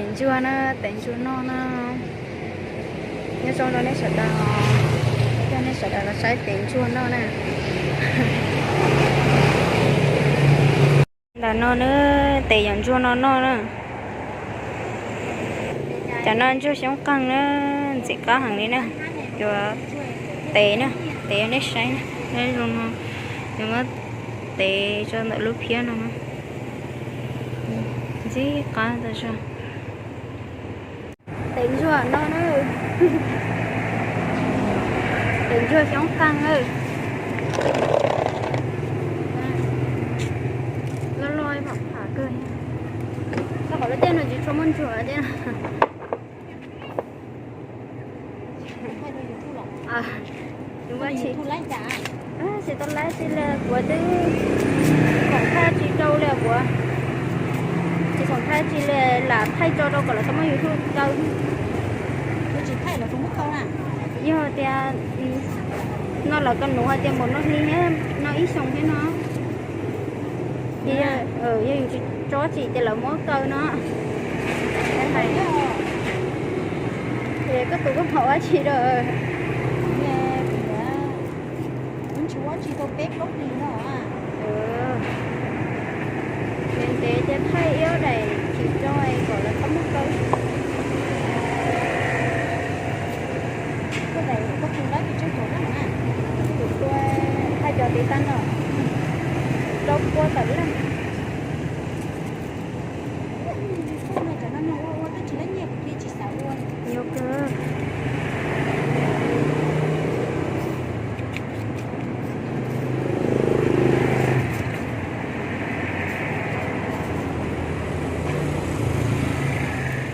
Tes ntsuag na, tes ntsuag noj na. Nyob zoo rau nej sawv daws, coj nej sawv daws los saib tes ntsuag noj na. Ntawm no na, tes yam ntsuag no noj na. Cov no ntsuag xyoob qeeg na, ntxim qab heev li na. Yuav tes na, tes nej saib na, nyob zoo no, yuav muab tes tso ntawm lub phiab no na. Ntxim qab tas zog. Tes ntsuag no na, tes ntsuag xyoob qeeg na. Loj loj pham pham kawg. Koj qhov lub caij no tsis tshua muaj ntsuag thiab. Tsis tau laib tsi li kuv twb khoom thaij tsis tau li kuv, tsis khoom thaij tsi li lam thaij tso rau kom lawv tau muaj YouTube kaw. Yog tias no lawv ko nuv hais tias npaum no hli thiab no ib xyoos thiab no. Ces yog yus tsis tso tsi ces lawv muab kaw no. Ces koj tus koj pom dab tsi rau? Ntev ntev ces thaij ib ob daim tsis tso kom lawv tau muab kaw. Tus tua thaij cov tiv tag no rau pua tawm leej.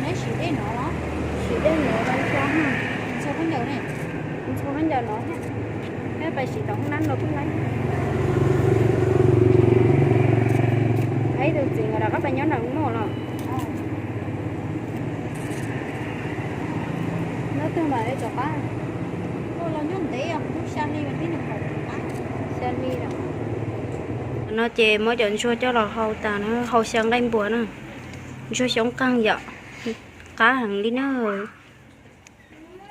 Neb siv dej no los? Siv dej no los ntxhua, ntxhua khaub ncaws ne, ntxhua khaub ncaws no thiab. Neb pais siv tom hoob nab no kuj laib. Ib tus txiv nkawd rov qab pais nyob nram moj los. Nyob twg mas rov qab? Xya hli. No ces muab cov ntsuag coj los hau tas na, hau xyaw nqaij npua na. Ntsuag xyoob qeeg yom, qab heev li na.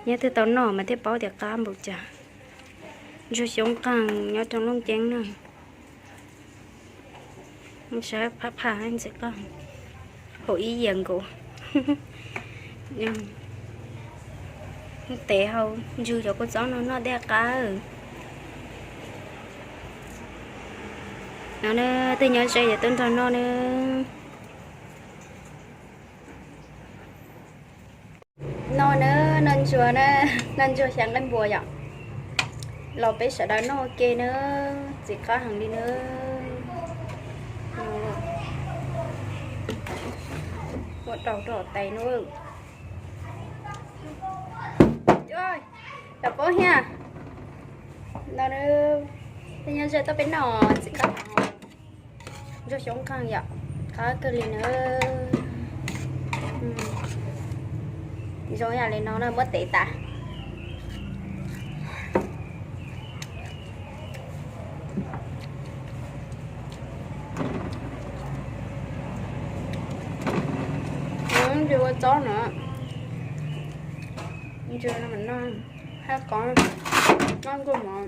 Nyob twg tau noj mas thiaj paub tias qab npaum cas. Ntsuag xyoob qeeg nyob rau Looj Ceeb na. Saib phaj phaj ntxim qab, haum ib yias nkaus. Tes hau ntsw cov kua txob no noj thiaj qab. No na, twb nyob ze ces tuaj nrog noj na. No na, noj ntsuag na, noj ntsuag xyaw nqaij npua yom. Los peb sawv daws noj ua ke na, ntxim qab heev li na. Ua rau rau tais na. Cov paub thiab. No, twb nyob ze tuaj peb noj ntxim qab. Ntsuag xyoob qeeg yom, qab kawg li na. Zoo yam li no na muab tev tas. Ntsuag ua txob no, ntsuag no mas noj hab qos, noj nkuaj mov.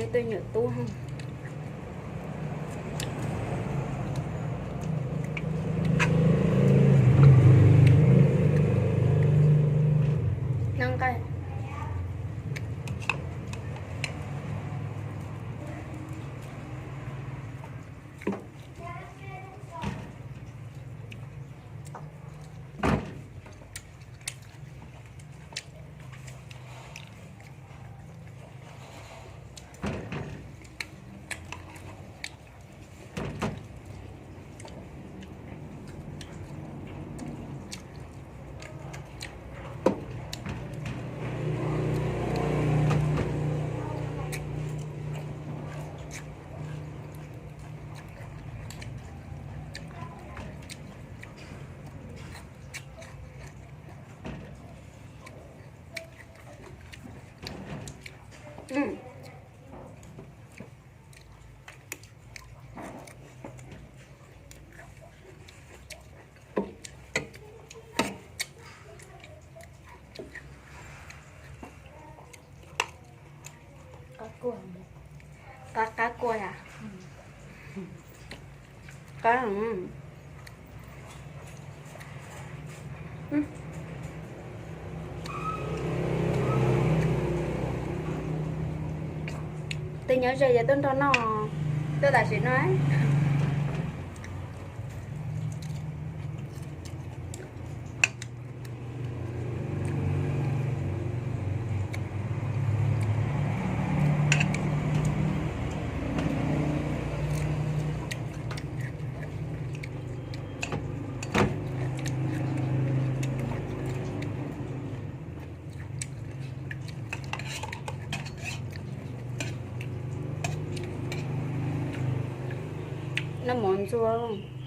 Tus nyuam tub. Qab kua, qab kua. Tus nyob ze ces tuaj nrog noj, tuaj tam sim no. Noj mov ntxuag.